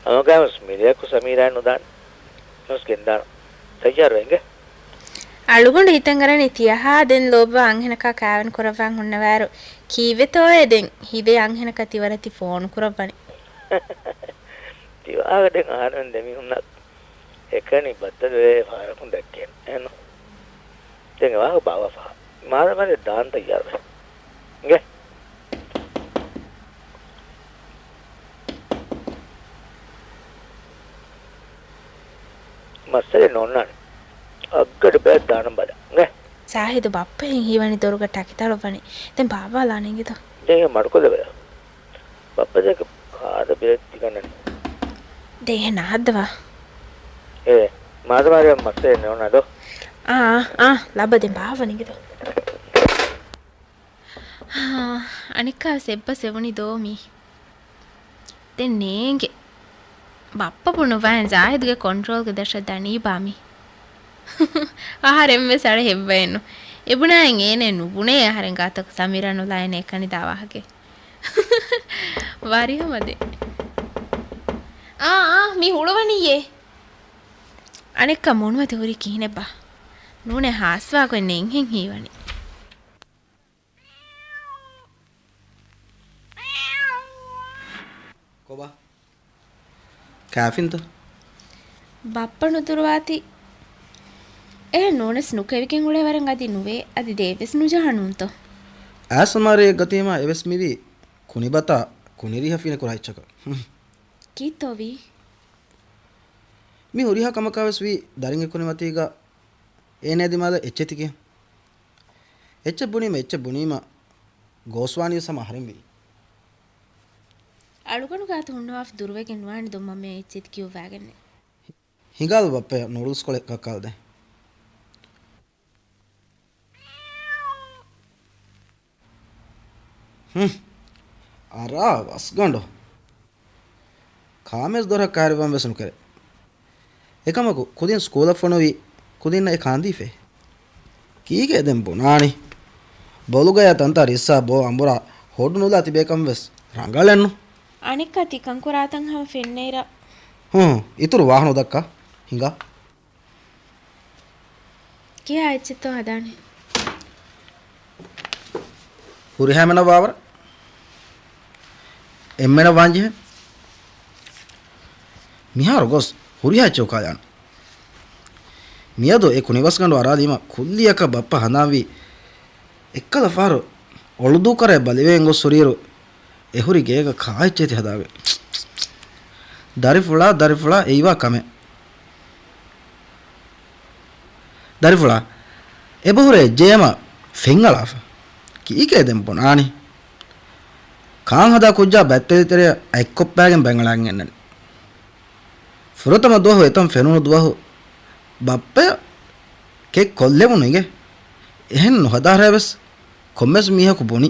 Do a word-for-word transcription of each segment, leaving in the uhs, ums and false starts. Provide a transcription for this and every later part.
ހަމަގައިމުސް މިރޭއަކު ސަމީރާއެއް ނުދާނެ. ނުސް ގެންދާނަން. ތައްޔާރުވެ އިނގޭ. އަޅުގަނޑު ހިތަށް އަރަނީ ތިޔަހާ ދެން ލޯބިވާ އަންހެނަކާ ކާވެނި ކުރައްވާން ހުންނަވާއިރު، ކީއްވެތޯއޭ ދެން ހިލޭ އަންހެނަކަށް ތިވަރަށް ތި ފޯނު ކުރައްވަނީ؟ ތިވާހަކަ ދެން އަހަރެމެން ދެމީހުންނަށް އެކަނި ބައްދަލުވެ ފަހަރަކުން ދެއްކޭނެ. އެހެންނު؟ ދެން އެ ވާހަކަ ބާވާފަ. މާދަމާ ދާން ތައްޔާރުވެ. އިނގޭ. މައްސަލައެއް ނޯންނާނެ. އަށްގަޑި ބައެއް ދާނަން ބަލަ. އިނގޭ. ޒާހިދު ބައްޕަ ހިތް ހީވަނީ ދޮރުގަ ޓަކި ތަޅުއްވަނީ. ދެން ބާއްވާލާނެ އިނގޭތޯ. ދެން މަޑުކޮށްލެވޭ. ބައްޕަ ދެކެ ކާދަ ބިރެއް ތިގަންނަނީ. ދެން އެހެން ނާހައްދަވާ. އޭ، މާދަމާ މައްސަލައެއް ނޯންނާ ދޯ. އާ، އާ، އާ، ލައްބަ ދެން ބާއްވަނީ އިނގޭތޯ. އަނެއްކާވެސް އެއްބަސް އެވުނީ ދޯ މީ. ދެން ނޭނގެ. ބައްޕަ ބުނުއްވާހެން ޒާހިދުގެ ކޮންޓްރޯލްގެ ދަށަށް ދަނީ ބާ މީ. އަހަރެންވެސް އަޅެ ހެއްވައެއްނު. އެބުނާއެއް އޭނައެއް ނުބުނޭ އަހަރެން ގާތަކު ސަމީރާ ނުލާ އޭނަ އެކަނި ދާ ވާހަކައެއް. ވަރިހަމަ ދެ. އާ، އާ، މީ ހުޅުވަނީއޭ. އަނެއްކާ މޫނުމަތި ހުރީ ކިހިނެއްބާ؟ ނޫނޭ ހާސްވާގޮތް ނެތްހެން ހީވަނީ. ކޮބާ؟ ކާފިންތަ؟ ބައްޕަ ނުދުރުވާތީ. އެހެން ނޫނަސް ނުކެވިގެން އުޅޭ ވަރެއް އަދި ނުވޭ، އަދި ދޭވެސް ނުޖަހާ ނޫންތޯ؟ އާސަމާރޭ ގަތީމާ އެވެސް މިވީ ކުނިބަތާ ކުނިރިހަ ފިނިކުރާ އެއްޗަކަށް. ކީއްތޯވީ؟ މި ހުރިހާ ކަމަކާވެސް ވީ ދަރިންގެ ކުނިމަތީގަ އޭނަ ދިމާލަށް އެއްޗެތިކެ. އެއްޗެއް ބުނީމަ، އެއްޗެއް ބުނީމަ، ގޯސްވާނީވެސް ހަމަ އަހަރެން ވީ. އަޅުގަނޑު ގާތު ހުންނަވާފަ ދުރުވެގެން ނުވާނެ ދޮންމަ މޭ އެއްޗެތި ކިޔުއްވާގެންނެއް. ހިނގާލު ބައްޕަޔަށް ނޫޑުލްސް ކޮޅެއް ކައްކާލަދޭ. ހުން. އަރާ ވަސްގަނޑު. ކާމެސް ދޮރަށް ކައިރިވަން ވެސް ނުކެރޭ. އެކަމަކު ކުދިން ސްކޫލަށް ފޮނުވީ ކުދިންނަށް އެ ކާންދީފައި. ކީކޭ ދެން ބުނާނީ؟ ބޮލުގަޔަށް ތަންތާ ރިއްސާ ބޯ އަނބުރާ ހޮޑު ނުލާ ތިބޭކަން ވެސް ރަނގަޅެއްނު. އަނެއްކާ ތިކަން ކުރާތަން ހަމަ ފެންނައިރަށް. ހޫ، އިތުރު ވާހަނު ދައްކާ. ހިނގާ. ކިހާ އެއްޗެއްތޯ ހަދާނެ؟ ހުރިހާ މެނަށް ވާވަރަށް. އެންމެނަށް ވާންޖެހޭ. މިހާރު ގޮސް ހުރިހާ އެއްޗެއް އުކާލާނަން. މިއަދު އެ ކުނިބަސްގަނޑު އަރާލީމަ ކުއްލިއަކަށް ބައްޕަ ހަނދާންވީ. އެއްކަލަ ފަހަރު އޮޅުދޫކަރައެއް ބަލިވެގެން ގޮސް ހުރިއިރު، އެ ހުރި ގޭގަ ކާއެއްޗޭތި ހަދާގެން. ދަރިފުޅާ، ދަރިފުޅާ އެއީވާ ކަމެއް. ދަރިފުޅާ، އެބަހުރޭ އެއްޗެއް ހަމަ ފެންއަޅާފަ. ކީކޭ ދެން ބުނާނީ؟ ކާން ހަދާ ކުއްޖާ ބައްތެލި ތެރެއަށް އަތްކޮށްޕާގެން ބައިން އަޅާގެން އެންނަނީ. ފުރަތަމަ ދުވަހު އެތަން ފެނުނު ދުވަހު ބައްޕަޔަށް ކެއް ކޮށްލެވުނު އިނގޭ. އެހެން ނުހަދާހަރާ ވެސް ކޮންމެސް މީހަކު ބުނި،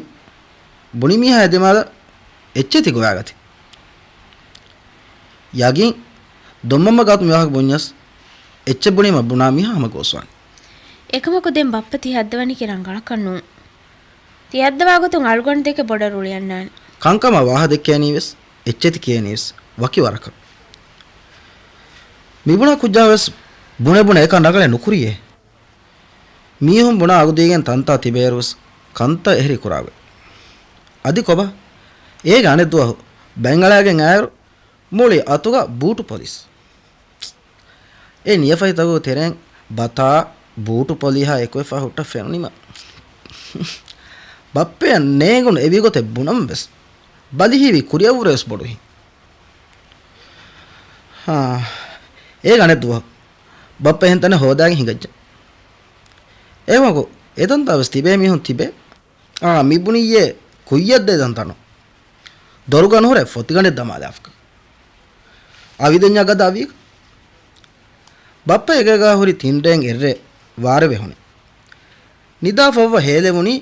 ބުނި މީހާ އެ ދިމާލަށް އެއްޗެތި ގޮވާގަތީ. ޔަގީން ދޮންމަންމަ ގާތު މި ވާހަކަ ބުންޏަސް އެއްޗެއް ބުނީމަ ބުނާ މީހާ ހަމަ ގޯސްވާނެ. އެކަމަކު ދެން ބައްޕަ ތި ހައްދަވަނީކީ ރަނގަޅަކަށް ނޫން. ތި ހައްދަވާ ގޮތުން އަޅުގަނޑު ދެކެ ބޮޑަށް ރުޅިއަންނާނެ. ކަންކަމަށް ވާހަ ދެއްކޭނީވެސް، އެއްޗެތި ކިޔޭނީވެސް ވަކި ވަރަކަށް. މިބުނާ ކުއްޖާވެސް ބުނެ ބުނެ އެކަން ރަނގަޅެއް ނުކުރިޔޭ. މީހުން ބުނާ އަގުދީގެން ތަންތާ ތިބޭއިރުވެސް ކަންތައް އެހެރީ ކުރާގޮތް. އަދި ކޮބާ؟ އޭގެ އަނެއް ދުވަހު ބައިން އަޅާގެން އައިއިރު މުޅި އަތުގަ ބޫޓު ޕޮލިސް. އެ ނިޔަފަތިތަކުގެ ތެރެއިން ބަތާ ބޫޓު ޕޮލިހާ އެކުވެފާ ހުއްޓަ ފެނުނީމަ. ބައްޕަޔަށް ނޭނގުނު އެވީގޮތެއް ބުނަން ވެސް ބަލިހީވީ ކުރިއަށްވުރެ ވެސް ބޮޑު ހިތް. ހާ، އޭގެ އަނެއް ދުވަހު ބައްޕަ އެހެން ތަނެއް ހޯދާގެން ހިނގައްޖެ. އެކަމަކު އެތަންތާ ވެސް ތިބޭ މީހުން ތިބޭ. އާ، މި ބުނިއްޔޭ ކުއްޔަށްދޭ ތަންތަނު. ދޮރުގަ ނުހުރެ ފޮތިގަނޑެއް ދަމާލާފަ. އަވިދެންޏާ ގަދަ އަވީގަ. ބައްޕަ އެގޭގާ ހުރި ތިން ރޭން އެއްރޭ ވާރޭ ވެހުނީ. ނިދާފަ އޮއްވަ ހޭލެވުނީ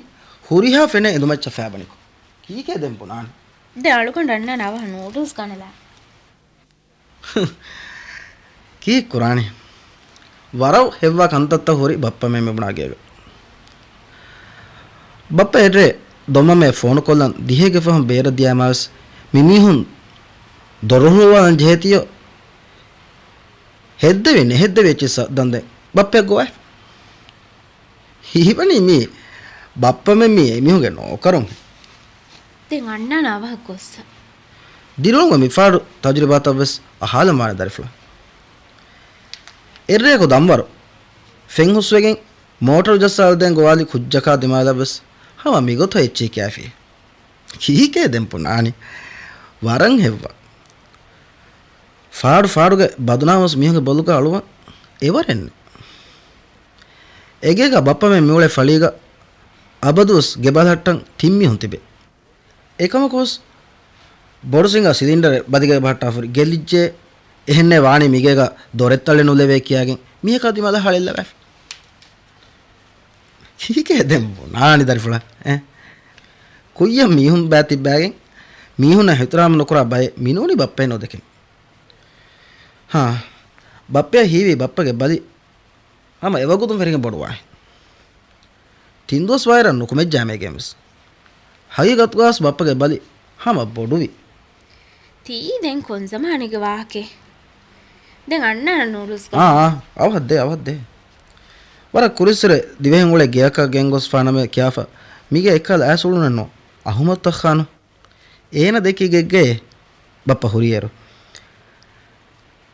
ހުރިހާ ފެނެއް އެނދުމައްޗަށް ފައިބަނިކޮށް. ކީކޭ ދެން ބުނާނީ؟ ދެ އަޅުގަނޑު އަންނާނެ އަވަހަށް ނޫޑުލްސް ގަނެލާ. ކީއްކުރާނީ؟ ވަރަށް ހެއްވާ ކަންތައްތައް ހުރި ބައްޕަމެން މިބުނާ ގޭގަ. ބައްޕަ އެއްރޭ ދޮންމަމޭ ފޯނުކޮށްލަން ދިހައެއްގެ ފަހުން ބޭރަށް ދިޔައިމާވެސް މި މީހުން ދޮރު ހުޅުވާލަން ޖެހޭތީޔޯ. ހެއްދެވި ނެހެއްދެވި އެއްޗިއްސަށް ދަންދެން ބައްޕަ ގޮވައިފަ. ހީވަނީ މީ ބައްޕަމެން މީ އެމީހުންގެ ނޯކަރުން. ދެން އަންނާނަ އަވަހަށް ގޮއްސަ. ދިރިއުޅުމުގަ މިފާޑު ތަޖުރިބާތައްވެސް އަހާލަން ވާނެ ދަރިފުޅާ. އެއްރެއަކު ދަންވަރު ފެން ހުސްވެގެން މޯޓަރު ޖައްސާލަދޭން ގޮވާލި ކުއްޖަކާ ދިމާލަށްވެސް ހަމަ މިގޮތަށް އެއްޗެހި ކާފި. ކީކޭ ދެން ބުނާނީ؟ ވަރަށް ހެއްވާ. ފާޑު ފާޑުގެ ބަދުނާމުވެސް މީހުންގެ ބޮލުގަ އަޅުވަން އެވަރެއްނެއް. އެގޭގަ ބައްޕަމެން މިއުޅޭ ފަޅީގަ އަބަދުވެސް ގެބަލަހައްޓަން ތިން މީހުން ތިބޭ. އެކަމަކުވެސް ބޮޑު ސިނގާ ސިލިންޑަރެއް ބަދިގަ ބަހައްޓާފަ ހުރި ގެއްލިއްޖެ، އެހެންނޭ ވާނީ މިގޭގަ ދޮރެއް ތަޅެއް ނުލެވޭ ކިޔާގެން މީހަކާ ދިމާލަށް ހަޅޭއްލަވާފަ. ކީކޭ ދެން ބުނާނީ ދަރިފުޅާ؟ އެ؟ ކުއްޔަށް މީހުން ބައި ތިއްބައިގެން މީހުންނާ އިޙްތިރާމް ނުކުރާ ބައެއް މިނޫނީ ބައްޕައެއް ނުދެކެން. ހާ، ބައްޕަޔަށް ހީވީ ބައްޕަގެ ބަލި ހަމަ އެވަގުތުން ފެށިގެން ބޮޑުވާހެން. ތިން ދުވަސް ވާއިރަށް ނުކުމެއްޖާ މޭގެންވެސް. ހަގީގަތުގަވެސް ބައްޕަގެ ބަލި ހަމަ ބޮޑުވި. ތީ ދެން ކޮން ޒަމާނެއްގެ ވާހަކައެއް؟ ދެން އަންނާނަ ނޫޑްލްސް އާ، ގަންނަ. އާ، އަވަހަށްދޭ، އަވަހަށްދޭ. ވަރަށް ކުރިއްސުރެ ދިވެހިން އުޅޭ ގެއަކަށް ގެންގޮސްފާ ނަމަ ކިޔާފަ، މިގޭ އެއްކަލަ އައިސް އުޅުނެއްނު އަޙުމަދުއަށް ޚާނު. އޭނަ ދެއްކި ގެއްގައޭ ބައްޕަ ހުރިއިރު.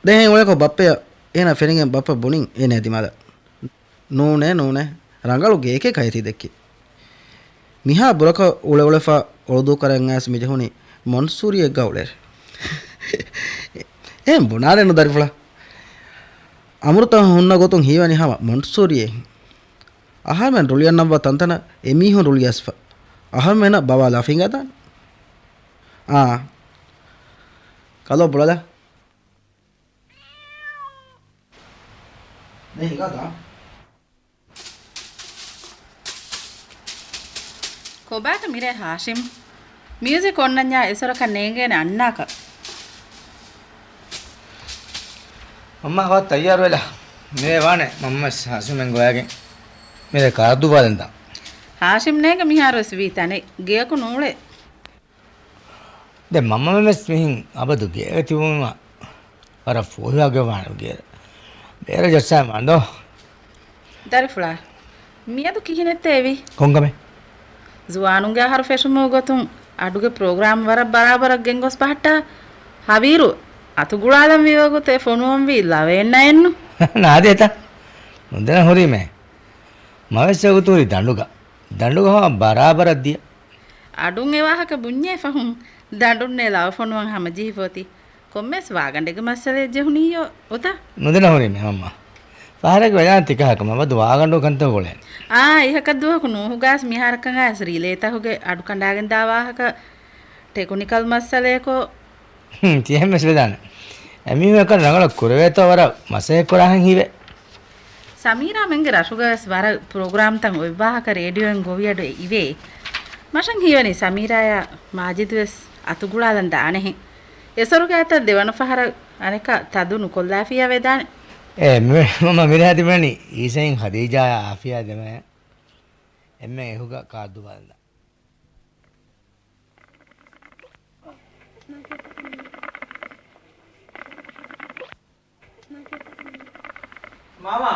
ދެން އުޅޭކޮށް ބައްޕަޔަށް އޭނަ ފެނިގެން ބައްޕަ ބުނިން އޭނަ ދިމާލަށް. ނޫނޭ، ނޫނޭ. ރަނގަޅު ގެއެކޭ ކައިތި ދެއްކި. މިހާ ބުރަކަށް އުޅެއުޅެފަ އޮޅުދޫކަރަން އައިސް މިޖެހުނީ މޮންސޫރީއެއްގަ އުޅޭ. އެހެން ބުނާނެއްނު ދަރިފުޅާ. އަމުރުތައް ހުންނަ ގޮތުން ހީވަނީ ހަމަ މޮންސޫރީއެއް. އަހަރުމެން ރުޅިއަންނަންވާ ތަންތަނަށް އެމީހުން ރުޅިއައިސްފަ. އަހަރުމެންނަށް ބަވާލާ ފިނގަދާނެ. އާ. ކަލޯ ބުޅަލަ. ދެން ހިނގާތަ؟ ކޮބާތަ މިރޭ ހާޝިމް؟ މިއުޒިކް އޮންނަންޏާ އެސޮރަކަށް ނޭނގޭނެ އަންނާކަށް. މަންމާ ވާ ތައްޔާރުވެލަ. މިރޭ ވާނެ މަންމަސް ހާޝިމެން ގޮވައިގެން. މިރޭ ކާރް ދުއްވާލަންތަ؟ ހާޝިމް ނޭނގެ މިހާރުވެސް ވީ ތަނެއް. ގެޔަކު ނޫޅޭ. ދެން މަންމަމެން ވެސް މިހިން އަބަދު ގޭގަ ތިބުމަށް ވަރަށް ފޫހިވާގެ ވާނެ ގޭރަ. ބޭރަށް ޖައްސާ މާނދޯ. ދަރިފުޅާ، މިއަދު ކިހިނެއްތަ އެވީ؟ ކޮންކަމެއް؟ ޒުވާނުންގެ އަހަރު ފެށުމުގެ ގޮތުން އަޑުގެ ޕްރޮގްރާމް ވަރަށް ބަރާބަރަށް ގެންގޮސް ބަހައްޓާ. ހަވީރު އަތުގުޅާލަންވީ ވަގުތު އެ ފޮނުވަންވީ ލަވައެއް ނައެއްނު. ނާދޭތަ؟ ނުދެނަ ހުރީމޭ. މަވެސް ވަގުތު ހުރީ ދަނޑުގަ. ދަނޑުގަ ހަމަ ބަރާބަރަށް ދިޔަ. އަޑުން އެ ވާހަކަ ބުންޏޭ ފަހުން ދަނޑުންނޭ ލަވަ ފޮނުވަން ހަމަޖެހިފޯތި. ކޮންމެސް ވާގަނޑެއްގެ މައްސަލައެއް ޖެހުނީޔޯ އޮތަ؟ ނުދެނަ ހުރީމޭ މަންމާ. ފަހަރެއްގެ ވެލާން ތިކަހަކަ މަ ބަދު ވާގަނޑު ކަންތައް ގުޅޭނެ. އާ، އިހަކަށް ދުވަހަކު ނޫހުގާސް މިހާރަކަށް އައިސް ރިލޭތަކުގެ އަޑު ކަނޑާގެން ދާ ވާހަކަ ޓެކުނިކަލް މައްސަލަޔަކޯ. ހުން، ތިހެން ވެސް ވެދާނެ. އެމީހުން އެކަން ރަނގަޅަށް ކުރެވޭތޯ ވަރަށް މަސައްކަތް ކުރާހެން ހީވޭ. ސަމީރާމެންގެ ރަށުގަވެސް ވަރަށް ޕްރޮގްރާމްތައް އޮތް ވާހަކަ ރޭޑިއޯއިން ގޮވިއަޑު އެ އިވޭ. މަށަށް ހީވަނީ ސަމީރާޔާ މާޖިދުވެސް އަތުގުޅާލަން ދާނެހެން. އެސޮރުގެ އަތަށް ދެވަނަ ފަހަރަށް އަނެކާ ތަދު ނުކޮށްލާފިއްޔާ ވެދާނެ. އޭ، މި-، މަމަ މިރޭ ދިމަނީ އީސައިން ޚަދީޖާޔާ އާފިޔާ ދެމަޔަށް އެންމެ އެހުގަ ކާރް ދުވާލަން. މާމާ!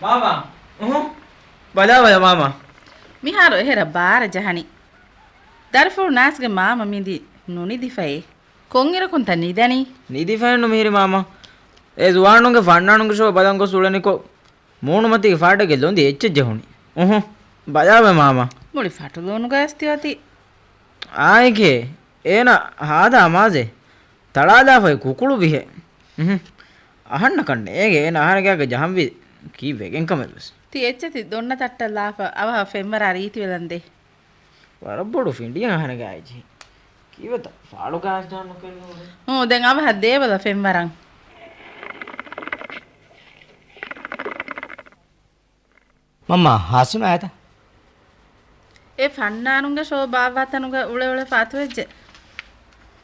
މާމާ! އުހު! ބަލާބަލަ މާމާ! މިހާރު އެހެރަ ބާރަ ޖަހަނީ. ދަރިފުޅު ނާސްގެ މާމަ މިދި ނުނިދިފައޭ. ކޮންއިރަކުންތަ ނިދަނީ؟ ނިދިފައެއްނު މިހިރީ މާމާ. އެ ޒުވާނުންގެ ފަންނާނުންގެ ޝޯ ބަލަން ގޮސް އުޅެނިކޮށް، މޫނުމަތީގެ ފާޑެއްގެ ލޮނދި އެއްޗެއް ޖެހުނީ. އުހު، ބަލާބަލަ މާމާ. މުޅި ފަޓުލޫނުގައިސް ތިއޮތީ. އާއެކޭ، އޭނަ ހާދަ އަމާޒެއް. ތަޅާލާފައި ކުކުޅު ބިހޭ. އުހު. އަހަންނަކަށް ނޭނގޭ އޭނަ އަހަރެންގެ އަގެއް ޖަހަންވީ ކީއްވެގެން ކަމެއްވެސް. ތި އެއްޗެތި ދޮންނަ ތައްޓަށް ލާފަ އަވަހަށް ފެންވަރާ ރީތިވެލަންދޭ. ވަރަށް ބޮޑު ފިނޑިއެއް އަހަރެންގެ އާއިޖީ. ކީއްވެތަ؟ ފާޑު ގާސް ޖަހަން ނުކެންނޫނޭ. ހޫ، ދެން އަވަހަށް ދޭބަލަ ފެންވަރަށް. މަންމާ، ހާޝިމް އާތަ؟ އެ ފަންނާނުންގެ ޝޯ ބާއްވާ ތަނުގަ އުޅެ އުޅެފަ އަތުވެއްޖެ.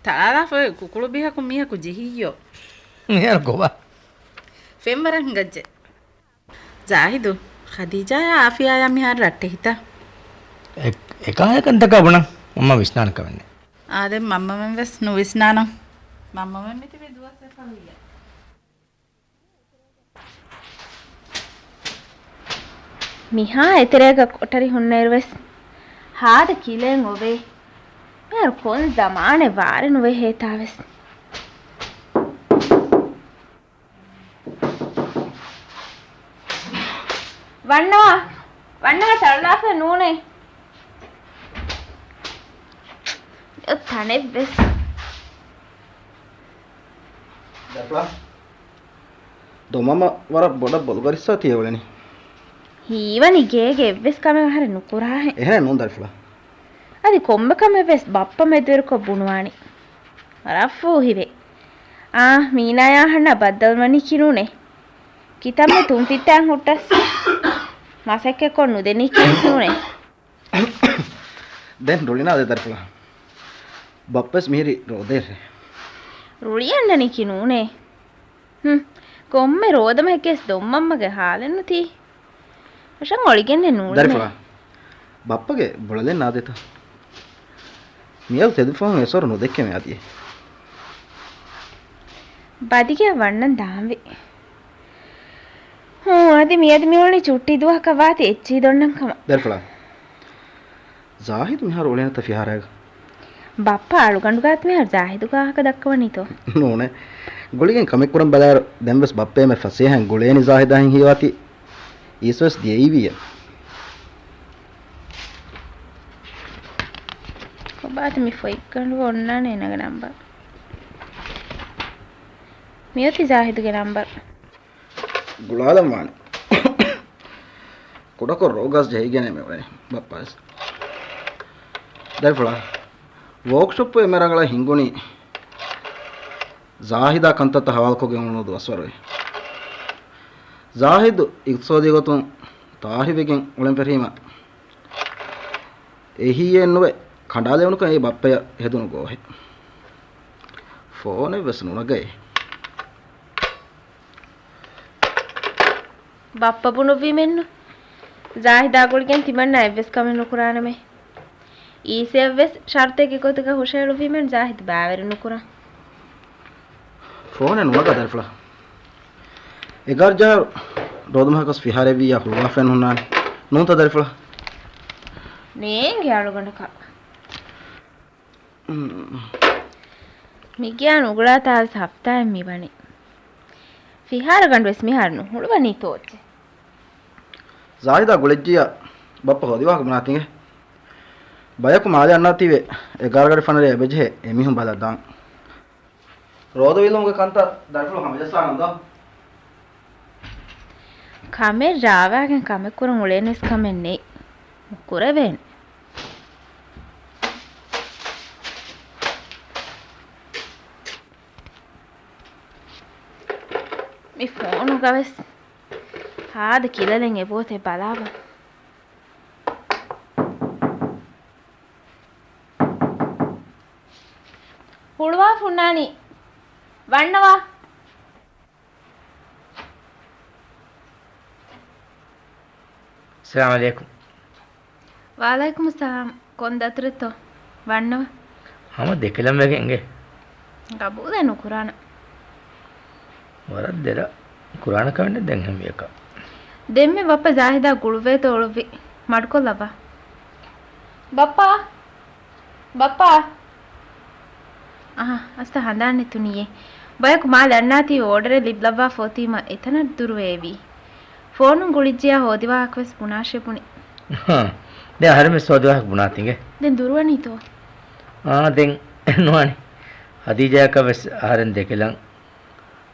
ތަޅާލާފަ އޮތް ކުކުޅު ބިހަކު މީހަކު ޖެހިއްޔޯ. މިހާރު ކޮބާ؟ ފެންވަރަށް ހިނގައްޖެ. ޒާހިދު، ޚަދީޖާޔާ އާފިޔާޔާ މިހާރު ރައްޓެހިތަ؟ އެ-، އެކާ އެކަންތަކާ ބުނަން މަންމަ ވިސްނާނެ ކަމެއް ނެތް. އާދެން މަންމަމެން ވެސް ނުވިސްނާނަން. މަންމަމެން މިތިބީ ދުވަސް އެއްފަހު ވިއްޔާ. މިހާ އެތެރޭގަ ކޮޓަރި ހުންނައިރުވެސް ހާދަ ކިލައެއް އޮވޭ. މިހާރު ކޮން ޒަމާނެއް ވާރެއް ނުވޭ ހޭތާވެސް. ވަންނަވާ، ވަންނަވާ ތަޅުލާފަ ނޫނޭ. ތަނެއްވެސް. ދަރިފުޅާ، ދޮމަމަ ވަރަށް ބޮޑަށް ބޮލުގަރިއްސާ ތިޔަ އުޅެނީ. ހީވަނީ ގޭގެ އެއްވެސް ކަމެއް އަހަރެން ނުކުރާހެން. އެހެނެއް ނޫން ދަރިފުޅާ. އަދި ކޮންމެ ކަމެއްވެސް ބައްޕަ މެދުވެރިކޮށް ބުނުވާނީ. ވަރަށް ފޫހިވޭ. އާ، މީނާޔާ އަހަންނާ ބައްދަލުވަނީކީ ނޫނޭ. ކިތަންމެ ތުންފިތާން ހުއްޓަސް މަސައްކަތްކޮށް ނުދެނީކީވެސް ނޫނޭ. ދެން ރުޅިނާދޭ ދަރިފުޅާ. ބައްޕަވެސް މިހިރީ ރޯދައެއްރޭ. ރުޅިއަންނަނީކީ ނޫނޭ. ހުން، ކޮންމެ ރޯދަމަހެއްގެސް ދޮންމަންމަގެ ހާލެއްނުތީ. ހަށަން އޮޅިގެންނެއް ނޫޅެނޭ. ދަރިފުޅާ، ބައްޕަގެ ބުޅަލެއް ނާދޭތަ؟ މިއަދު ތެދުފަހުން އެސޮރު ނުދެއްކެމޭ އަދިއޭ. ބަދިގެއަށް ވަންނަން ދާންވީ. ހޫ، އަދި މިއަދު މިއުޅެނީ ޗުއްޓީ ދުވަހަކަށް ވާތީ އެއްޗިހި ދޮންނަން ކަމަށް. ދަރިފުޅާ، ޒާހިދު މިހާރު އުޅޭނެތަ ފިހާރައިގަ؟ ބައްޕަ އަޅުގަނޑު ގާތު މިހާރު ޒާހިދު ގާހަކަ ދައްކަވަނީތޯ؟ ނޫނޭ. ގުޅިގެން ކަމެއް ކުރަން ބަލާއިރު، ދެންވެސް ބައްޕަ އެންމެ ފަސޭހައިން ގުޅޭނީ ޒާހިދާ ހިން ހީވާތީ އީސްވެސް ދިޔައީވިއޭ. ކޮބާތަ މި ފޮތްގަނޑު އޮންނާނެ އޭނާގެ ނަންބަރު. މިއޮތީ ޒާހިދުގެ ނަންބަރު. ގުޅާލަން ވާނެ. ކުޑަކޮށް ރޯގާސް ޖެހިގެނޭ މި އުޅެނީ ބައްޕަވެސް. ދަރިފުޅާ، ވޯކްޝޮޕް އެންމެ ރަނގަޅަށް ހިންގުނީ ޒާހިދާ ކަންތައްތައް ހަވާލުކޮށްގެން އުޅުނު ދުވަސްވަރު. ޒާހިދު އިގްތިސޯދީ ގޮތުން ތާރިވެގެން އުޅެން ފެށީމަ، އެހީއެއްނުވެ ކަނޑާލެވުނުކަން އެއީ ބައްޕަޔަށް ހެދުނު ގޯހެއް. ފޯނެއްވެސް ނުނަގައޭ. ބައްޕަ ބުނުއްވީމެއްނު. ޒާހިދާ ގުޅިގެން ތިމަންނާ އެއްވެސް ކަމެއް ނުކުރާނަމޭ. އީސެއަށްވެސް ޝަރުތެއްގެ ގޮތުގަ ހުށަހެޅުއްވީމެން ޒާހިދު ބާވެރި ނުކުރަން. ފޯނެއް ނުނަގާ ދަރިފުޅާ. އެގާރަ ޖަހާއިރު ރޯދަމަހަކަސް ފިހާރައެއްވިއްޔާ ހުޅުވާފައެއް ހުންނާނެ. ނޫންތަ ދަރިފުޅާ؟ ނޭނގެ އަޅުގަނޑަކަށް. މިގެއާ ނުގުޅާތާވެސް ހަފްތާއެއް މިވަނީ. ފިހާރަގަނޑުވެސް މިހާރު ނުހުޅުވަނީތޯއްޗެއް. ޒާހިދާ ގުޅެއްޖިއްޔާ ބައްޕަ ހޯދިވާހަކަ ބުނާތިނގެ. ބަޔަކު މާލެ އަންނާތީވެ އެގާރަގަޑި ފަނަރަ އެބަޖެހޭ އެމީހުން ބަލަ ދާން. ރޯދަ ވީލުމުގެ ކަންތައް ދަރިފުޅު ހަމަޖައްސާނަން ދޯ؟ ކަމެއް ރާވާގެން ކަމެއް ކުރަން އުޅޭނެސް ކަމެއް ނެތް. ނުކުރެވޭނެ. މި ފޯނުގަވެސް ހާދަ ކިލަލެއް އެބައޮތޭ ބަލާބަ. ހުޅުވާ ފުންނާނީ. ވަންނަވާ. އައްސަލާމު ޢަލައިކުމް. ވަޢަލައިކުމުއްސަލާމް. ކޮން ދަތުރެއްތޯ؟ ވަންނަވާ. ހަމަ ދެކެލަން ވެގެން އިނގޭ. ގަބޫލެއް ނުކުރާނަ. ވަރަށް ދެރަ ކުރާނެ ކަމެއް ނެތް ދެން ހެންވިޔަކަށް. ދެންމެ ބައްޕަ ޒާހިދާ ގުޅުއްވޭތޯ އުޅުއްވި. މަޑުކޮށްލައްވާ. ބައްޕާ! ބައްޕާ! އަހަ، އަސްތަ ހަނދާން ނެތުނިއޭ. ބަޔަކު މާލެ އަންނާތީ އޯޑަރެއް ލިބިލައްވާފަ އޮތީމަ އެތަނަށް ދުރުވެއެވީ. ފޯނުން ގުޅިއްޖިޔާ ހޯދިވާހަކަވެސް ބުނާށޭ ބުނި. ހާ، ދެން އަހަރެމެން ހޯދިވާހަކަ ބުނާތިނގެ. ދެން ދުރުވަނީތޯ؟ އާ، ދެން ނުވާނެ. ހަދީޖާއަކަށްވެސް އަހަރެން ދެކެލަން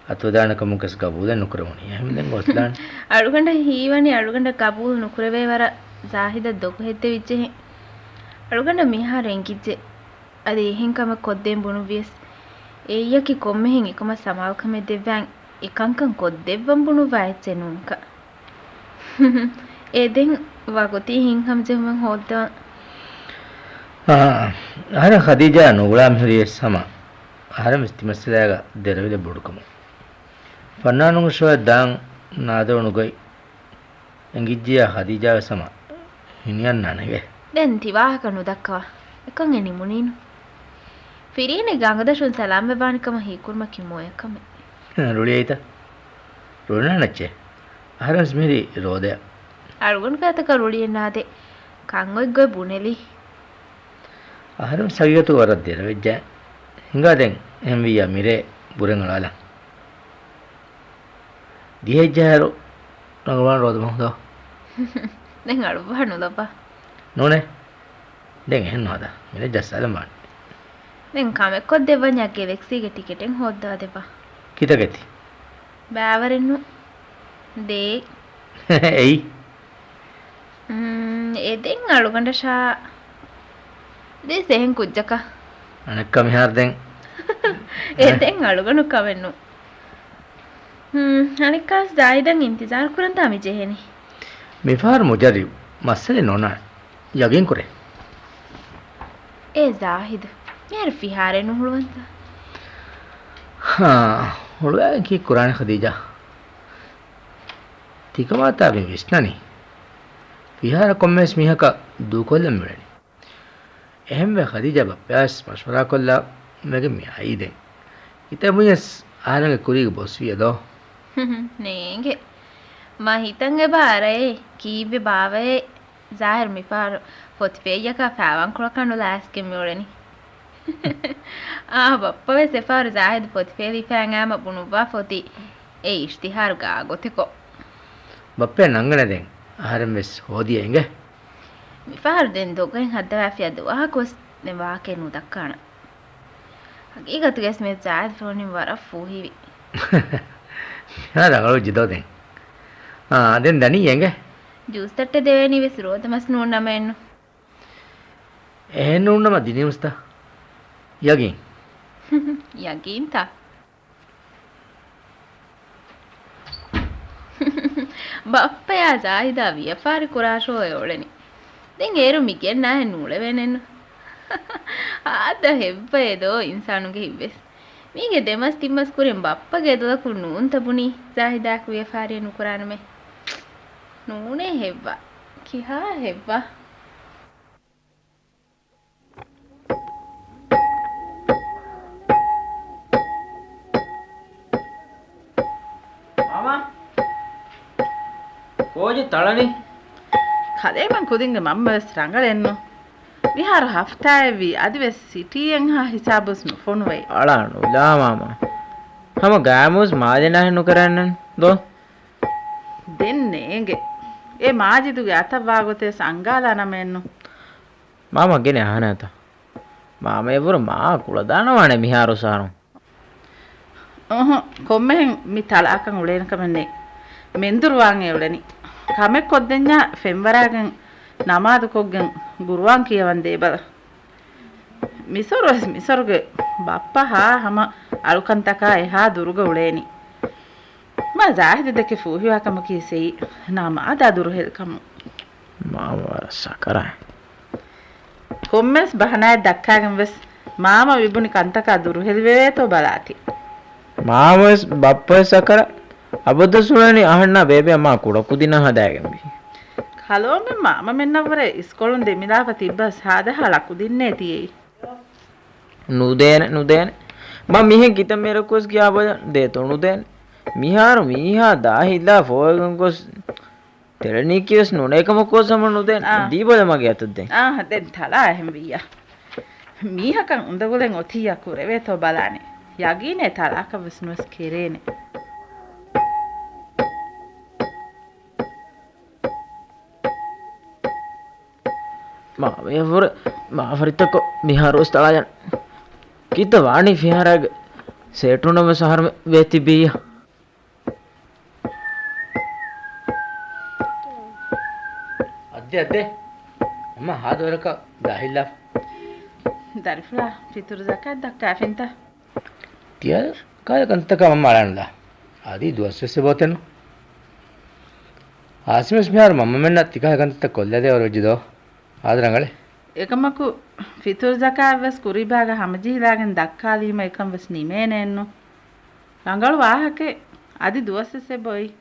އަތުވެދާނެ ކަމުން ކަސް ގަބޫލެއް ނުކުރެވުނީ. އެހެން ދެން ގޮސްލާނެ. އަޅުގަނޑަށް ހީވަނީ އަޅުގަނޑަށް ގަބޫލު ނުކުރެވޭ ވަރަށް ޒާހިދަށް ދޮގު ހެއްދެވިއްޖެހެން. އަޅުގަނޑަށް މިހާރު އެނގިއްޖެ. އަދި އެހެން ކަމެއް ކޮށްދޭން ބުނުއްވިޔަސް، އެއްޔަކީ ކޮންމެހެން އެކަމަށް ސަމާލުކަމެއް ދެއްވާން އެކަންކަން ކޮށްދެއްވަން ބުނުއްވާ އެއްޗެއް ނޫންކަން. އެ ދެން ވަގުތީ ހިތްހަމަޖެހުމެއް ހޯއްދަވަން. އާ، އަހަރެން ޚަދީޖާ ނުގުޅާ މިހުރީވެސް ހަމަ އަހަރެން ވެސް ތިމައްސަލާގަ ދެރަވިލެއް ބޮޑުކަމުން. ފަންނާނުންގެ ޝޯއަށް ދާން ނާދެވުނު ގޮތް އެނގިއްޖިޔާ ޚަދީޖާވެސް ހަމަ ހިނިއަންނާނެގެ. ދެން ތި ވާހަކަ ނުދައްކަވާ. އެކަން އެ ނިމުނީނު. ފިރިހެނެއްގެ އަނގަދަށުން ސަލާމްވެވާނެ ކަމަށް ހީކުރުމަކީ މޮޔަ ކަމެއް. ރުޅިއައިތަ؟ ރުޅިނާނެ އެއްޗެއް. އަހަރެންވެސް މިހިރީ ރޯދަޔަށް. އަޅުގަނޑު ގާތަކަށް ރުޅިއެއް ނާދޭ. ކަން އޮތް ގޮތް ބުނެލި. އަހަރެންވެސް ހަގީގަތުގަ ވަރަށް ދެރަވެއްޖެ. ހިނގާ ދެން އެހެންވިއްޔާ މިރޭ ބުރެން އަޅާލަން. ދިހައެއްޖަހާއިރު ރަނގަޅުވާނެ ރޯދަ މަހު ދޯ. ދެން އަޅުއްވާ ނުލައްވާ. ނޫނޭ. ދެން އެހެން ނުހަދާ. މިރޭ ޖައްސާލަން ވާނެ. ދެން ކަމެއް ކޮށްދެއްވަންޏާ ގެލެކްސީގެ ޓިކެޓެއް ހޯއްދާދެއްވާ. ކިތަކެތި؟ ބާވަރެއްނު. ދޭ. އެއީ؟ އުން، އެ ދެން އަޅުގަނޑަށާ ދޭސް އެހެން ކުއްޖަކަށް. އަނެއްކާ މިހާރު ދެން. އެ ދެން އަޅުގަނޑު ކަމެއްނު. ހުން، އަނެއްކާސް ޒާހިދަށް އިންތިޒާރު ކުރަންތާ މި ޖެހެނީ. މިފަހަރު މުޖައްރިބު މައްސަލައެއް ނޯންނާނެ. ޔަގީން ކުރޭ. އޭ ޒާހިދު، މިހާރު ފިހާރައެއް ނުހުޅުވަންތަ؟ ހާ، ހުޅުވާގެން ކީއް ކުރާނެ ޚަދީޖާ؟ ތިކަމާތާ މި ވިސްނަނީ. ފިހާރަ ކޮންމެވެސް މީހަކަށް ދޫކޮށްލަން މިއުޅެނީ. އެހެންވެ ޚަދީޖާ ބައްޕަޔާވެސް މަޝްވަރާކޮށްލާ ވެގެން މި އައީ ދެން. ކިތައް ބުނިޔަސް އަހަރެންގެ ކުރީގަ ބޮސްވިޔަ ދޯ؟ ނޭނގެ. މަ ހިތަން އެބަ އަރައޭ. ކީއްވެ ބާވައޭ؟ ޒާހިރު މިފަހަރު ފޮތި ފޭއްޔަކާ ފައިވަންކޮޅަކާ ނުލާ އައިސްގެން މިއުޅެނީ. އާ، ބައްޕަވެސް އެފަހަރު ޒާހިދު ފޮތި ފޭލިފައި އައިމަ ބުނުއްވާ ފޮތި އެ އިޝްތިހާރު ގާގޮތެކޮށް. ބައްޕަޔަށް ނަންގަނެ ދެން. އަހަރެންވެސް ހޯދިޔަ އިނގޭ. މިފަހަރު ދެން ދޮގައިން ހައްދަވާފިޔާ ދުވަހަކުވެސް ދެން ވާހަކައެއް ނުދައްކާނަން. ހަގީގަތުގަސް މި ޒާހިދު ފެނުނީ ވަރަށް ފޫހިވި. މިހާ ރަނގަޅު ޖިދޯ ދެން. އާ، ދެން ދަނީ އެނގޭ. ޖޫސް ތައްޓެއް ދެވޭނީ ވެސް ރޯދަ މަސް ނޫން ނަމައެއްނު. އެހެން ނޫން ނަމަ ދިނީމުސްތަ؟ ޔަގީން. ޔަގީންތަ؟ ބައްޕަޔާ ޒާހިދާ ވިޔަފާރި ކުރާށޯއޭ އުޅެނީ. ދެން އޭރު މި ގެންނާހެން ނޫޅެވޭނެއްނު. ހާދަ ހެއްވައޭ ދޯ އިންސާނުންގެ ހިތްވެސް. މީގެ ދެމަސް ތިންމަސް ކުރިން ބައްޕަގެ އެދުލަކުން ނޫންތަ ބުނީ ޒާހިދާއެކު ވިޔަފާރިއެއް ނުކުރާނަމޭ. ނޫނޭ ހެއްވާ. ކިހާ ހެއްވާ؟ މާމާ، ކޯޗެއް ތަޅަނީ؟ ކަލޭމެން ކުދިންގެ މަންމަވެސް ރަނގަޅެއްނު. މިހާރު ހަފްތާއެއްވީ އަދިވެސް ސިޓީއެއްހާ ހިސާބުސް ނުފޮނުވައި. އަޅާ ނުލާ މާމާ. ހަމަ ގާމުސް މާލެ ނާހެއް ނުކަރަންނަން ދޯ؟ ދެން ނޭނގެ. އެ މާޖިދުގެ އަތަށް ވާގޮތެއް ސަންގާލާ ނަމައެއްނު. މާމަ ގެނެ އަހަނާތަ؟ މާމަޔަށްވުރެ މާ ކުޅަދާނަވާނެ މިހާރު ސާރު. އުހު، ކޮންމެހެން މި ތަޅާކަން އުޅޭނެ ކަމެއް ނެތް. މެންދުރުވާން އެ އުޅެނީ. ކަމެއް ކޮށްދެންޏާ ފެންވަރާގެން ނަމާދުކޮށްގެން ގުރުއާން ކިޔަވަން ދޭބަލަ. މިސޮރުވެސް މިސޮރުގެ ބައްޕަ ހާ ހަމަ އަޅުކަންތަކާ އެހާ ދުރުގަ އުޅޭނީ. މާ ޒާހިދު ދެކެ ފޫހިވާ ކަމަކީ ސެއި ނަމާދާ ދުރުހެލި ކަމުން. މާ ވަރަށް ސަކަރާތް. ކޮންމެސް ބަހަނާއެއް ދައްކާގެން ވެސް މާމަ މިބުނި ކަންތަކާ ދުރުހެލިވެވޭތޯ ބަލާތި. މާމަވެސް ބައްޕަވެސް ސަކަރާތް. އަބަދުސް އުޅެނީ އަހަންނާ ބޭބެއަށް މާ ކުޑަކުދިންނަށް ހަދާގެންވީ. ކަލޯމެން މާމަމެންނަށްވުރެ އިސްކޮޅުން ދެމިލާފަ ތިއްބަސް ހާދަހާ ޅަކުދިންނޭ ތިޔައީ. ނުދޭނެ، ނުދޭނެ. މަ މިހެން ކިތައް މީރަކުވެސް ކިޔާބަލަ ދޭތޯ ނުދޭނެ. މިހާރު މީހާ ދާހިލާ ފޯވެގެން ގޮސް ތެޅެނީކީވެސް ނޫނޭ ކަމަކުވެސް ހަމަ ނުދޭނެ. އާ. ދީބަލަ މަގޭ އަތަށް ދޭން. އާ، ދެން ތަޅާ އެހެން ވިއްޔާ. މީހަކަށް އުނދަގުލެއް އޮތިއްޔާ ކުރެވޭތޯ ބަލާނެ. ޔަގީނޭ ތަޅާކަށްވެސް ނުވެސް ކެރޭނެ. މާ ވޭވުރެ މާފަރިތަކޮށް މިހާރުވެސް ތަޅާޔަން. ކިތައް ވާނީ ފިހާރާގެ ސޭޓުނަމަ ސަހަރު ވޭތިބީއްޔާ. އައްދެ، އައްދެ. އަމާ ހާދަވަރަކަށް ދާހިލްލާފަ. ދަރިފުޅާ ފިތުރު ޒަކާތް ދައްކާފިންތަ؟ ތިޔަ ކާލަ ކަންތަކާ މަންމަ އަޅާނުލާ. އަދި ދުވަސްވެސް އެބައޮތެއްނު. އާސިމްވެސް މިހާރު މަންމަމެންނަށް ތިކާލަ ކަންތައްތައް ކޮށްލަދޭ ވަރުވެއްޖެ ދޯ. ހާދަ ރަނގަޅޭ. އެކަމަކު، ފިތުރު ޒަކާތްވެސް ކުރީބާގަ ހަމަޖެހިލާގެން ދައްކާލީމަ އެކަން ވެސް ނިމޭނެއެއްނު. ރަނގަޅު ވާހަކައެއް. އަދި ދުވަސްވެސް އެބައޮތް.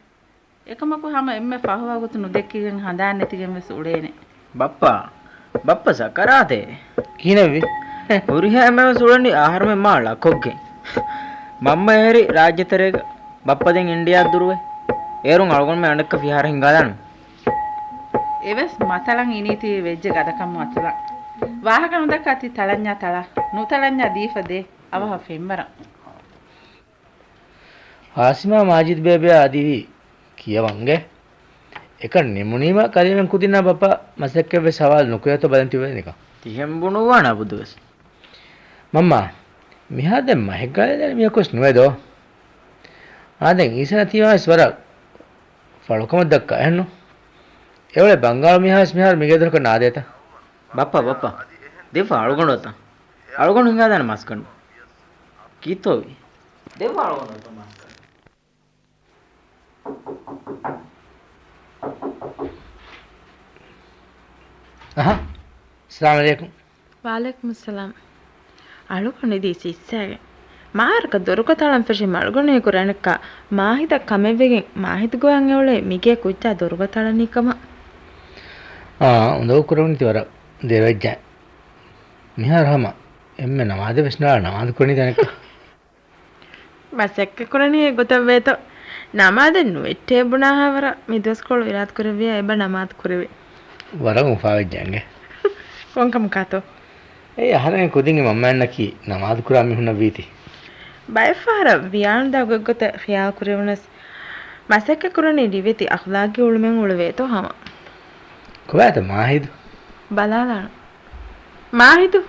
އެކަމަކު ހަމަ އެންމެ ފަހު ވަގުތު ނުދެއްކިގެން ހަނދާން ނެތިގެން ވެސް އުޅޭނެ. ބައްޕާ، ބައްޕަ ސަކަރާތޭ. ކިހިނެއްވި؟ ހުރިހާ އެންމެންވެސް އުޅެނީ އަހަރުމެން މާ ޅަކޮށްގެން. މަންމަ އެހެރީ ރާއްޖެތެރޭގަ، ބައްޕަ ދެން އިންޑިޔާއަށް ދުރުވެ. އޭރުން އަޅުގަނޑުމެން އަނެއްކާ ފިހާރަ ހިންގާލާނަން. އެވެސް މަތަޅަން އިނީތީ ވެއްޖެ ގަދަކަމު އަތުލަން. ވާހަކަ ނުދައްކާ ތި ތަޅަންޏާ ތަޅާ، ނުތަޅަންޏާ ދީފަ ދޭ، އަވަހަށް ފެންވަރަން. ހާސިމާ މާޖިދު ބޭބެއާ އަދިވީ ކިޔަވަންގެ. އެކަން ނިމުނީމަ ކަލޭމެން ކުދިންނާ ބައްޕަ މަސައްކަތްވެސް ހަވާލު ނުކުރޭތޯ ބަލަން ތިއުޅެނިކަން. ތިހެން ބުނުއްވާނެ އަބުދުވެސް. މަންމާ، މިހާ ދެން މަހެއްގަ އަޅެލާނެ މީހަކުވެސް ނުވޭ ދޯ. އާ ދެން އީސަން ތީވާވެސް ވަރަށް ފަޅުކަމަށް ދައްކާ އެހެންނު. އެއުޅޭ ބަންގާޅު މީހާވެސް މިހާރު މިގޭ ދޮރަކަށް ނާދޭތަ؟ ބައްޕަ، ބައްޕަ، ދެއްވާ އަޅުގަނޑު އޮތަން. އަޅުގަނޑު ހިނގާދާނެ މަސްގަނޑު. ކީއްތޯވީ؟ ދެއްވާ އަޅުގަނޑު އޮތަން މަސްގަނޑު. އަހަ. އައްސަލާމު ޢަލައިކުމް. ވަޢަލައިކުމުއްސަލާމް. އަޅުގަނޑު އިދީ ސިއްސައިގެން. މާރަކަށް ދޮރުގަ ތަޅަން ފެށި މަޅުގަނޑު އެކު ރަނެއްކާ މާހިދަށް ކަމެއްވެގެން މާހިދު ގޮވަން އެއުޅޭ މިގޭ ކުއްޖާ ދޮރުގަ ތަޅަނީ ކަމަށް. އާ، އުނދަގޫ ކުރެވުނީތީ ވަރަށް ދެރަވެއްޖެ. މިހާރު ހަމަ އެންމެ ނަމާދެއް ވެސް ނާޅާ ނަމާދު ކުރަނީ ތަނެއްކަ. މަސައްކަތް ކުރަނީ އެ ގޮތަށް ވޭތޯ. ނަމާދެއް ނުވެއްޓޭ ބުނާހާވަރަށް މި ދުވަސްކޮޅު އިރާދަ ކުރެއްވިޔާ އެބަ ނަމާދު ކުރެވޭ. ވަރަށް އުފާވެއްޖެ އަނގޭ. ކޮންކަމަކާތޯ؟ އެއީ އަހަރެން ކުދިންގެ މަންމައެއްނަކީ ނަމާދު ކުރާ މީހުންނަށް ވީތީ. ބައެއްފަހަރަށް ވިޔާނުދާ ގޮތްގޮތަށް ޚިޔާލު ކުރެވުނަސް، މަސައްކަތް ކުރަނީ ރިވެތި އަޚްލާގީ އުޅުމެއް އުޅެވޭތޯ ހަމަ. ކޮބާތަ މާހިދު؟ ބަލާލާނަން. މާހިދު!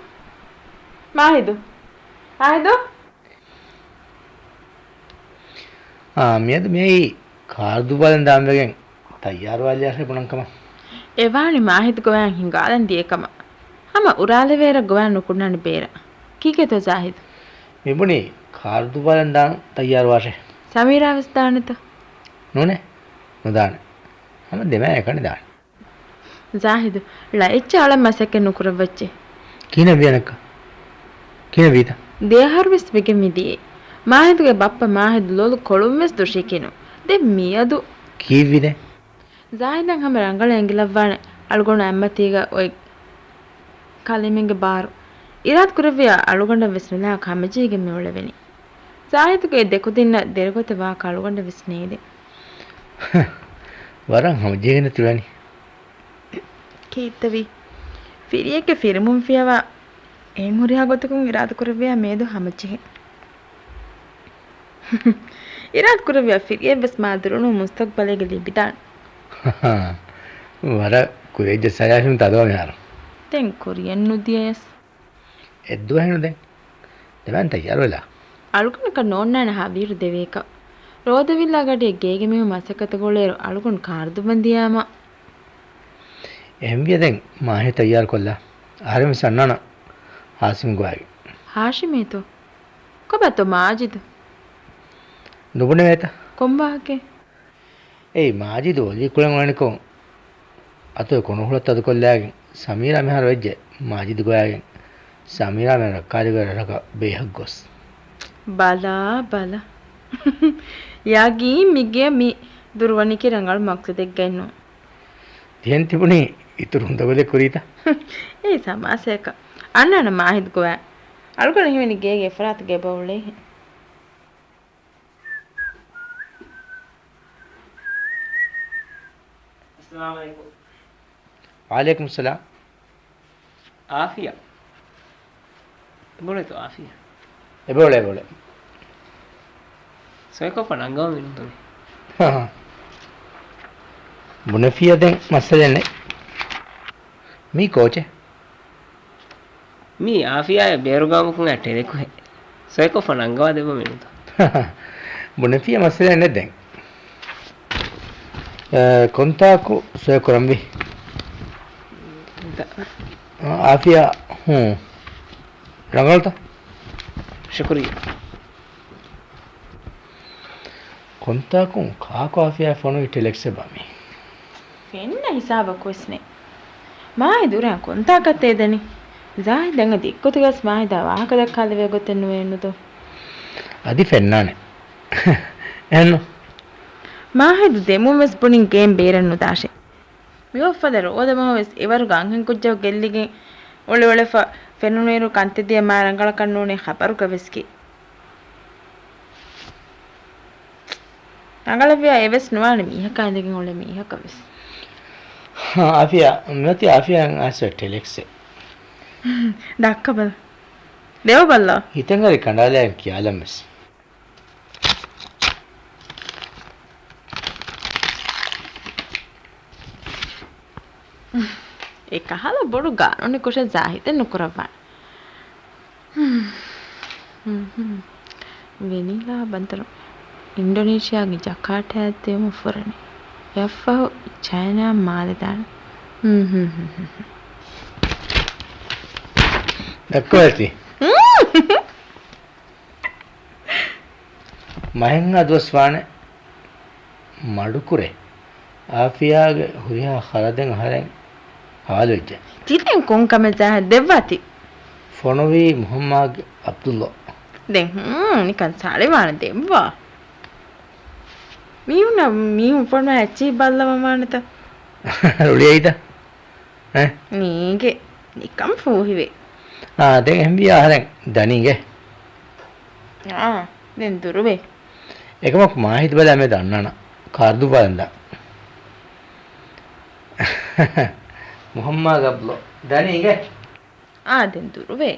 މާހިދު! މާހިދު! އާ، މިއަދު މިއީ ކާރު ދުއްވާލަން ދާންވެގެން ތައްޔާރުވާލިޔާށޭ ބުނަން ކަމަށް. އެވާނީ މާހިދު ގޮވާން ހިނގާލަން ދިޔަ ކަމަށް. ހަމަ އުރާލެވޭއިރަށް ގޮވާން ނުކުންނާނެ ބޭރަށް. ކީކޭތޯ ޒާހިދު؟ މިބުނީ ކާރު ދުއްވާލަން ދާން ތައްޔާރުވާށޭ. ސަމީރާވެސް ދާނެތަ؟ ނޫނޭ، ނުދާނެ. ހަމަ ދެމައި އެކަނި ދާނެ. ޒާހިދު، ޅައެއްޗެއް އަޅަން މަސައްކަތް ނުކުރައްވައްޗޭ. ކިހިނެއް ވިޔަނަކަ؟ ކިހިނެއް ވީތަ؟ ދެއަހަރުވެސް ވެގެން މިދިޔައީ. މާހިދުގެ ބައްޕަ މާހިދު ލޮލު ކޮޅުންވެސް ދުށީކީނު. ދެން މިއަދު. ކީއްވި ދެން؟ ޒާހިދަށް ހަމަ ރަނގަޅަށް އެނގިލައްވާނެ އަޅުގަނޑު އަތްމަތީގަ އޮތް ކަލޭމެންގެ ބާރު. އިރާދަ ކުރެއްވިޔާ އަޅުގަނޑަށް ވެސް ނުލާ ހަމަޖެހިގެން މިއުޅެވެނީ. ޒާހިދުގެ އެ ދެކުދިންނަށް ދެރަގޮތެއް ވާކަށް އަޅުގަނޑަށް ވެސް ނޭދެ. ވަރަށް ހަމަޖެހިގެން ތިއުޅެނީ. ކީއްތަވީ؟ ފިރިއެއްގެ ފިރިމުން ފިޔަވާ އެހެން ހުރިހާ ގޮތަކުން އިރާދަ ކުރެއްވިޔާ މިއަދު ހަމަޖެހޭ. އިރާދަ ކުރެއްވިޔާ ފިރިއެއްވެސް މާ ދުރުނު މުސްތަގްބަލެއްގަ ލިބިދާނެ. ވަރަށް ކުރިއަށް ޖައްސާލާފިން ތަދޯ މިހާރު. ދެން ކުރިއަށް ނުދިޔަޔަސް. އެއްދުވަހެއްނު ދެން. ދެމައިން ތައްޔާރުވެލާ. އަޅުގަނޑަކަށް ނޯންނާނެ ހަވީރު ދެވޭކަށް. ރޯދަވިއްލާ ގަޑިއަށް ގޭގެ މީހުން މަސައްކަތަށް އުޅޭއިރު އަޅުގަނޑު ކާރު ދުއްވަން ދިޔާމަ. އެހެންވިޔަ ދެން މާހި ތައްޔާރުކޮށްލާ. އަހަރެން ވެސް އަންނާނަން ހާސިމް ގޮވައިގެން. ހާޝިމޭތޯ؟ ކޮބާތޯ މާޖިދު؟ ނުބުނެވޭތަ؟ ކޮން ވާހަކައެއް؟ އެއީ މާޖިދު އޮލީ ކުޅެން އުޅެނިކޮށް އަތޮޅު ކޮނު ހުޅަށް ތަދުކޮށްލާގެން ސަމީރާ މިހާރު ވެއްޖެ މާޖިދު ގޮވާގެން. ސަމީރާ މި ރައްކާލިގޮތް ރަށަކަށް ބޭހަށް ގޮސް. ބަލާ، ބަލަ. ޔަގީން މިގޭ މި ދުރުވަނީކީ ރަނގަޅު މަގްސަދެއްގައެއްނު. ތިހެން ތިބުނީ އިތުރު ހުނދަގޮލެއް ކުރީތަ؟ އެއީ ސަމާސާއަކަށް. އަންނާނަން މާހިދު ގޮވާ. އަޅުގަނޑަށް ހީވަނީ ގޭގެ އެފަރާތުގަ އެބަ އުޅޭހެން. އައްސަލާމު ޢަލައިކުމް. ވަޢަލައިކުމުއްސަލާމް. އާފިޔާ. އެބައުޅޭތޯ އާފިޔާ؟ އެބައުޅޭ، އެބައުޅޭ. ސޮއިކޮށްފަ ނަންގަވަމޭ ނުތަނެ. ބުނެފިޔަ ދެން މައްސަލައެއް ނެތް. މީ ކޯޗެއް؟ މީ އާފިޔާއާ ބޭރުގައުމަކުން އައި ޓެލެކުހެއް. ސޮއިކޮށްފަ ނަންގަވާ ދެއްވަމޭ ނުތަ. ބުނެފިޔަ މައްސަލައެއް ނެތް ދެން. އެ، ކޮންތާކު ސޮއިކުރަންވީ؟ އާ، އާފިޔާ، ހޫނ. ރަނގަޅުތަ؟ ޝުކުރިއްޔާ. ކޮންތާކުން ކާކު އާފިޔާ ފޮނުވި ޓެލެކްސެއް ބާ މީ؟ ފެންނަ ހިސާބަކުވެސް ނެތް. މާހި ދުރަށް ކޮންތާކަށް ތޭދެނީ؟ ޒާހިދަށް ދެއްކޮތުގަސް މާހިދާ ވާހަކަ ދައްކާލެވޭ ގޮތެއް ނުވޭ ނުދޯ؟ އަދި ފެންނާނެ. އެހެންނު؟ މާހިދު ދެމުން ވެސް ބުނިން ގޭން ބޭރަށް ނުދާށޭ. މިވަގުތު ފަދަ ރޯދަމަހު ވެސް އެވަރުގެ އަންހެން ކުއްޖަކު ގެއްލިގެން އޮޅިއޮޅެފަ ފެނުނުއިރު ކަންތައް ދިޔަ މާ ރަނގަޅަކަށް ނޫނޭ ޚަބަރުގަ ވެސް ކި. ރަނގަޅަށްވިޔާ އެވެސް ނުވާނެ މީހަކާ އިނދެގެން އުޅޭ މީހަކަށް ވެސް. އާފިޔާ، މިއޮތީ އާފިޔާ އަސް ޓެލެކްސެއް. ދައްކަބަލަ. ދެވަބަލަ. ހިތަށް ހަރި ކަނޑާލައިގެން ކިޔާލަން ވެސް. އެކަހަލަ ބޮޑު ގާނޫނީ ކުށެއް ޒާހިދެއް ނުކުރައްވާނެ. ވެނީލާ ބަނދަރު އިންޑޮނީޝިޔާގެ ޖަކާޓާއަށް ދިޔުމަށް ފުރަނީ. އެއަށްފަހު ޗައިނާއަށް މާލެ ދާނެ. ދައްކަވައިތީ. މަހެއްހާ ދުވަސް ވާނެ މަޑުކުރޭ. އާފިޔާގެ ހުރިހާ ޚަރަދެއް އަހަރެން ހަވާލުވެއްޖެ. ތި ދެން ކޮން ކަމެއް ޒާހިދް ދެއްވާ ތި؟ ފޮނުވީ މުހައްމާގެ އަބްދުﷲ. ދެން ހޫން ނިކަން ސާޅިވާނެ ދެއްވާ. މީހުންނަށް މީހުން ފޮނުވާ އެއްޗެހި ބައްލަވަމާނެތަ؟ ރުޅިއައީތަ؟ އެ؟ ނީގެ ނިކަން ފޫހިވޭ. އާ، ދެން އެހެންވިޔާ އަހަރެން ދަނީގެ. އާ، ދެން ދުރުވޭ. އެކަމަކު މާހިތި ބަލާ މެދު އަންނާނަ ކާރް ދުއްވާލަން ދާ. މުހައްމާ ގަބްލޯ. ދަނީގެ. އާ، ދެން ދުރުވޭ.